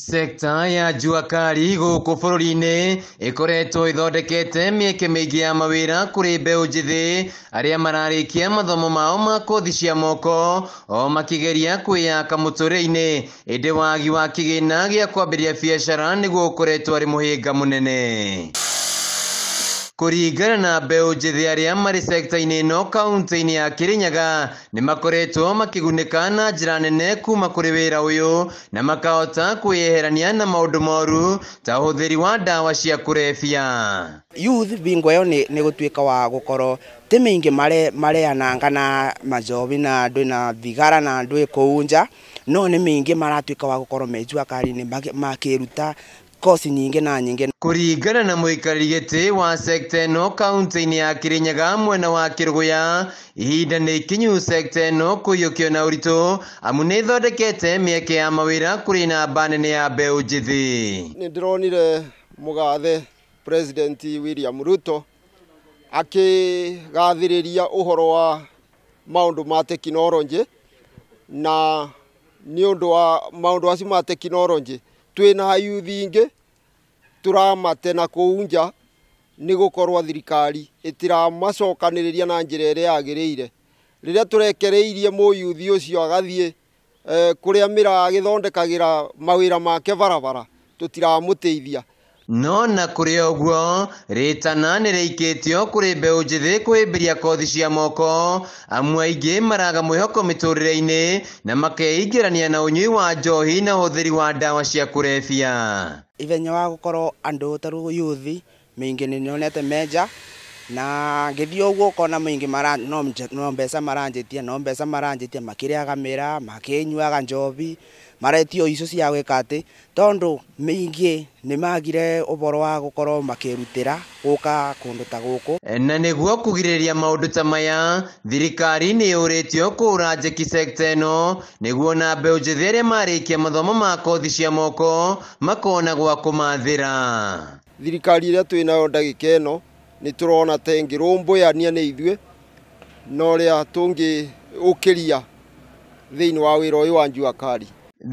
Sekta ya jua kali gũkũ bũrũri-inĩ ĩkoretwo ĩthondekete mĩeke mĩingĩ ya mawĩra kũrĩ mbeũ njĩthĩ arĩa mararĩkia mathomo mao ma kothi cia moko o makĩgeria kwĩyaka mũtũrĩre-inĩ, ĩndĩ wagi wa kĩgĩna gĩa kwambĩrĩria biacara nĩguo ũkoretwo arĩ mũhĩnga mũnene. Kũringana na mbeũ njĩthĩ arĩa marĩ sekta-inĩ ĩno kaunti-inĩ ya Kirinyaga nĩ makoretwo makĩgunĩka na njĩra nene kuma kũrĩ wĩra ũyũ na makahota kwĩyeherania na maũndũ moru ta ũhũthĩri wa ndawa cia kũrebia. Youth bingo ĩyo nĩ gũtuĩka wa gũkorwo ti mĩingĩ mareananga na majobi na andũ na thigara na andũ kũu nja, no nĩ mĩingĩ maratuĩka wa gũkorwo me jua kali-inĩ makĩruta kosi nyingĩ na nyingĩ. Kũringana na mũikarĩri gĩtĩ wa sekta ĩno kaunti-inĩ ya Kirinyaga mwena wa Kĩrũgũya, ihinda nĩ ikinyu sekta ĩno kũiyũkio na ũritũ amu nĩ ĩthondekete mĩeke ya mawĩra kũrĩ namba nene ya mbeũ njĩthĩ. Nĩ ndĩronire mũgathe President William Ruto akĩgathĩrĩria ũhoro wa maũndũ ma tekinoronjĩ, na nĩ ũndũ wa maũndũ acio ma tekinoronjĩ twĩna yuthi ingĩ tũramate na kũu nja nĩ gũkorwo thirikari ĩtiramacokanĩrĩria na njĩra ĩrĩa yagĩrĩire. Rĩrĩa tũrekereirie mũyuthi ũcio agathiĩ kũrĩa mĩraa agĩthondekagĩra mawĩra make barabara, tũtiramũteithia. No na kũrĩ ũguo, rĩtana nĩ rĩikĩtio kũrĩ mbeũ njĩthĩ kũhĩmbĩria kothi cia moko, amu aingĩ maraga mwĩhoko mĩtũrĩre-inĩ na makeingĩrania na ũnyui wa njohi na ũhũthĩri wa ndawa cia kũrebia. Ithenya wa gũkorwo andũ ta rĩu youth mĩingĩ nĩ nyonete menja na ngĩthiĩ ũguo ũkona maingĩ no mbeca maranjĩtia, no mbeca maranjĩtia, makĩrĩaga mĩraa, makĩnyuaga njobi, maretio icio cia gwĩka atĩ tondũ mĩingĩ nĩ magire ũhoro wa gũkorwo makĩrutĩra gũka kũndũ ta gũkũ. Na nĩguo kũgirĩrĩria maũndũ ta maya, thirikari nĩ yũrĩtio kũũra njeki sekta ĩno nĩguo na mbeũ njĩthĩ arĩa marĩkia mathomo ma kothi cia moko makona gwa kũmathĩra. Thirikari ĩrĩa twĩnayo ndagĩka ĩno nĩ tũrona ta ĩngĩrũmbũyania nĩ ithuĩ na ũrĩa tũngĩũkĩria thĩinĩ wa wĩra ũyũ wa jua kali.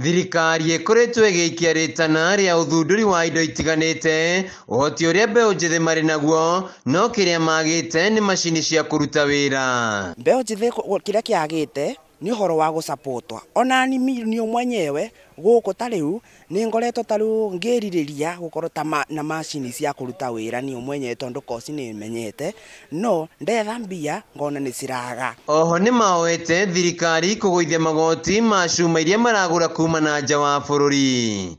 Thirikari ĩkoretwo ĩgĩikia rĩtana rĩa ũthundũri wa indo itiganĩte, ũhoti ũrĩa mbeũ njĩthĩ marĩ naguo, no kĩrĩa magĩte nĩ macini cia kũruta wĩra. Mbeũ njĩthĩ kĩrĩa kĩagĩte nĩ ũhoro wa gũcapotwo. Ona niĩ mwenyewe gũkũ ta rĩu nĩ ngoretwo ta rĩu ngĩrirĩria gũkorwo ta na macini cia kũruta wĩra niĩ mwenyewe tondũ koci nĩ menyete, no ndetha mbia ngona nĩ ciraga. Oho nĩ maoete thirikari kũgũithia magoti ma cuma iria maragũra kuma na nja wa bũrũri.